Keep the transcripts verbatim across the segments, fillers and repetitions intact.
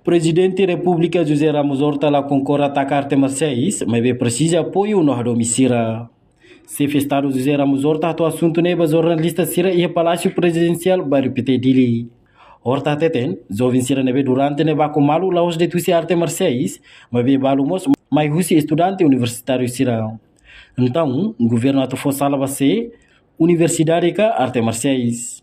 Prezidente Repúblika José Ramos Horta la konkorda taka arte marsiais, maibé presiza apoiu no hadomi sira. Xefe Estadu José Ramos Horta hato'o asuntu ne'e ba jornalista sira iha Palásiu Prezidensiál Bairru Pité, Dili. Horta hateten, joven sira ne'ebé durante ne'e baku malu la'ós de'it husi arte marsiais, maibé balu mós mai husi estudante universitáriu sira. Entaun, governu atu fó sala ba sé, universidade ka arte marsiais?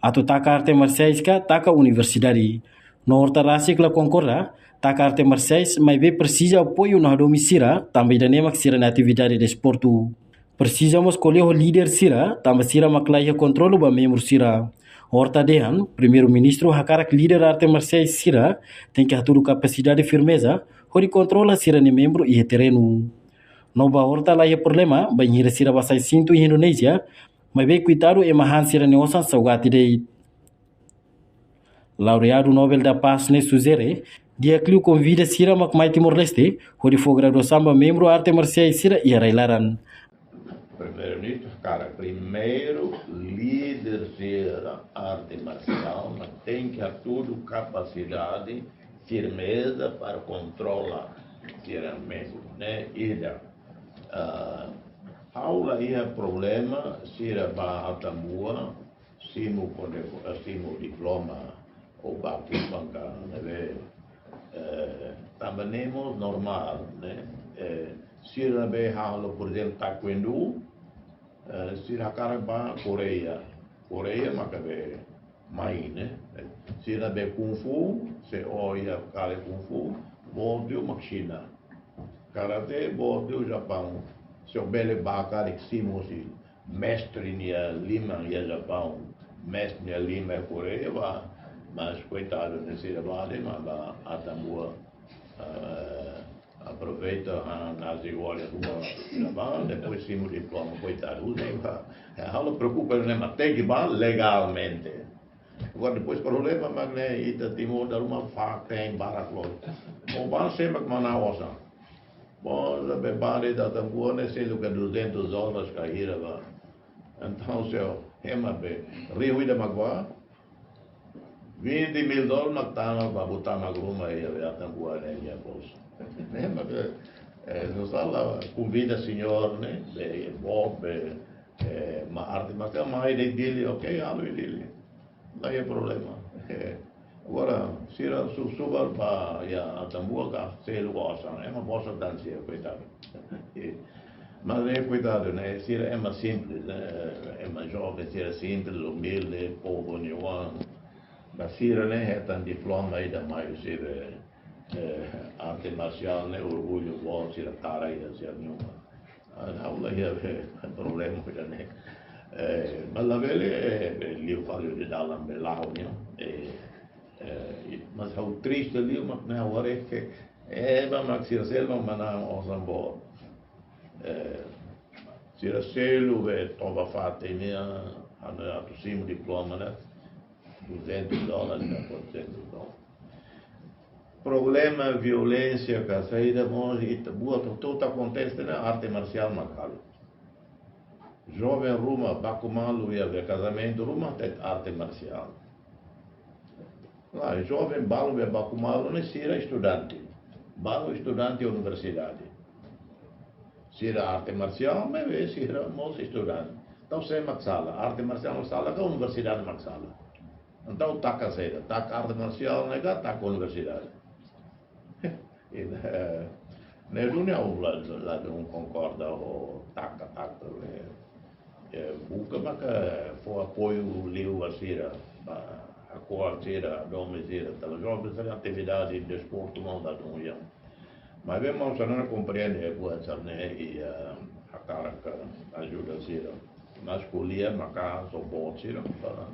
Atu taka arte marsiais ka taka universidade? No Horta rasik la konkorda taka arte marsiais, maibé presiza apoiu no hadomi sira, tanba ida-ne'e mak sira-nia atividade desportu. Presiza mós ko'alia ho líder sira, tanba sira mak la iha kontrolu ba membru sira. Horta dehan, Primeiru-Ministru hakarak líder arte marsiais sira tenke hatudu kapasidade firmeza hodi kontrola sira-nia membru iha terrenu. No ba Horta la iha problema bainhira sira bá sai sintu iha Indonézia, maibé koitadu ema han sira-nia osan saugati de'it. Laureadu Nobel da Paz ne'e sujere, di'ak liu konvida sira mak mai Timor-Leste hodi fó graduasaun ba membru arte marsiais sira iha rai-laran. Primeiru-Ministru hakarak primeiru líder sira arte marsiál mak tenke hatudu kapasidade, firmeza para kontrola sira membru, ne'e ida. Ah, ha'u la iha problema sira bá Atambua, simu kondena, simu diploma, ou bá ki'ik banka, ne'ebé, eh, tanba ne'e mós normál, ne'e? Eh, sira ne'ebé halo, por ezemplu, taekwondo, eh, sira hakarak bá Koreia. Koreia maka be mai, ne'e? Sira ne'ebé kung fu, se o iha kali kung fu, boot liu mak Xina. Karate, boot liu Japaun. Se o bele bá karik simu husi mestre nia liman iha Japaun, mestre nia liman iha Koreia, bá, mas koitadu ne'e sira bá de'it, mas bá Atambua, eh, aproveita, ah, nasi goreng ruma, bá, depois simu diploma, koitadu, ne'e bá. Eh, ha'u la preokupa ne'e, mas tenke bá legalmente. Agora, depois problema mak ne'e, ita Timor dala ruma fatin barak loos. Ou bá sé mak manán osan. Bom, be bá de'it Atambua ne'e selu ka duzentos dólares ka hira bá. Entaun, se o ema be riku ida mak bá, vinte mil dólares mak tama bá buta mak ruma iha be Atambua ne'e iha bolsa. Ne'e mak, eh, no sala konvida señór ne'e, be, boot be, eh, mak arte marsiál mai de'it Dili, ok, halo iha Dili. La iha problema. Agora, sira su-, subar bá iha Atambua ka selu osan, ema bosan tan sira, koitadu. Mas ne'e, koitadu, ne'e, sira ema simples, ne'e? Ema joven, sira simples, umilde, povu nia oan. Mas sira ne'e hetan diploma ida mai husi be, eh, arte marsiál ne'e, orgullu boot, sira tara ida sira-nia uma. Ah, ha'u la iha, eh, problema ho ida-ne'e. Eh, mas labele, eh, be liu fali hodi dalan be la'o, ne'e? Eh, eh, i, mas ha'u triste liu mak ne'e, agora é que, eh, ba mak sira selu mak manán osan boot. Eh, sira selu be toba fatin nian, anu, atu simu diploma ne'e, duzentos dólares, ka quatrocentos dólares. Problema violénsia ka saida mós, ita buat hotu-hotu akontese iha arte marsiál mak halo. Joven ruma baku malu iha be kazamentu ruma de'it arte marsiál. Lae, joven balu be baku malu ne'e sira estudante. Balu estudante universidade. Sira arte marsiál, maibé sira mós estudante. Entaun, sé mak sala? Arte marsiál mak sala ka universidade mak sala? Entaun, taka saida? Taka arte marsiál ne'e ka taka universidade? I, eh, ne'e duni ha'u la, la, ladún konkorda ho taka, taka, eh, eh, buka maka fó apoiu liu ba sira, ba hako'ak sira, domin sira, tanba joven sira atividade desportu mós ladún iha. Maibé, maun, sira-nia komprende buat sira-ne'e i, eh, hakarak ajuda sira. Mas ko'alia maka só boot sira para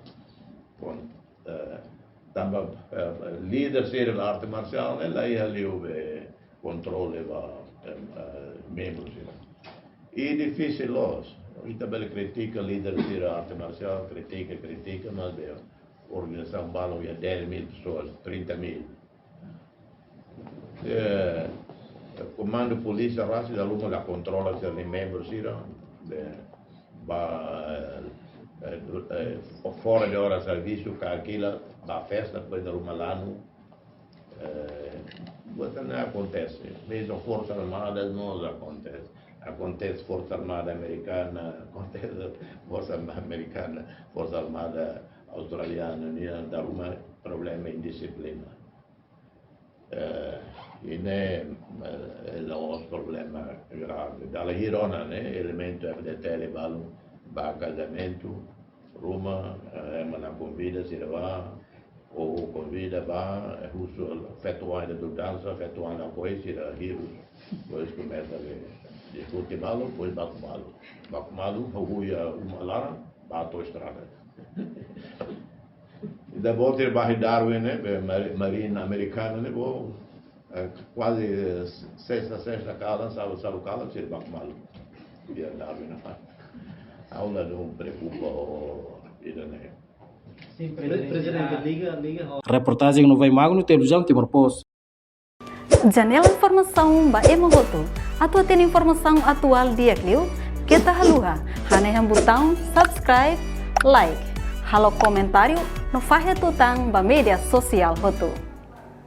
kon-, eh, tanba, eh, líder sira arte marsiál ne'e la iha liu be kontrole ba, eh, eh, membru sira. I difisil loos. Ita bele kritika líder sira arte marsiál, kritika, kritika, mas be organizasaun balu iha dez mil pessoas, trinta mil. Eh, komandu polísia rasik dala ruma la kontrola sira-nia membru sira. Eh, ba, eh, eh, fora de hora servisu, ka alkila, ba festa, depois dala ruma lanu. Eh, buat ne'e akontese. Mezmu Forsa Armada mós akontese. Akontese Forsa Armada Amerikana, akontese Forsa Armada Amerikana, Forsa Armada Australiana, nian dala ruma problema indixiplina. Eh, i ne'e, eh, é um problema grave. Dala hira ona ne'e, elementu F-FDTL balu ba kazamentu, ruma, eh, ema la konvida sira bá, ou konvida bá, eh, husu feto-oan ida dansa, feto-oan la koi sira hirus. Depois komesa diskute malu, depois baku malu. Baku malu, huya uma laran, bá to'o estrada. Ida-ne'e botir bahi Darwin ne'e, be mari-, marina amerikana ne'e, bo, eh, kuaze, eh, sesta, sesta kalan, sábadu, sábadu kalan, sira baku malu. Iha Darwin ne'e. Ha'u la preokupa ho ida-ne'e. Sin, prezidente, prezidente, ah, liga, liga ho- Reportajen Novai Magno, Televizaun Timor Post. Janela informasaun ba ema hotu. Atu hatene informasaun atuál di'ak liu, keta haluha hanehan butaun subscribe, like, halo komentáriu no fahe tutan ba média sosiál hotu.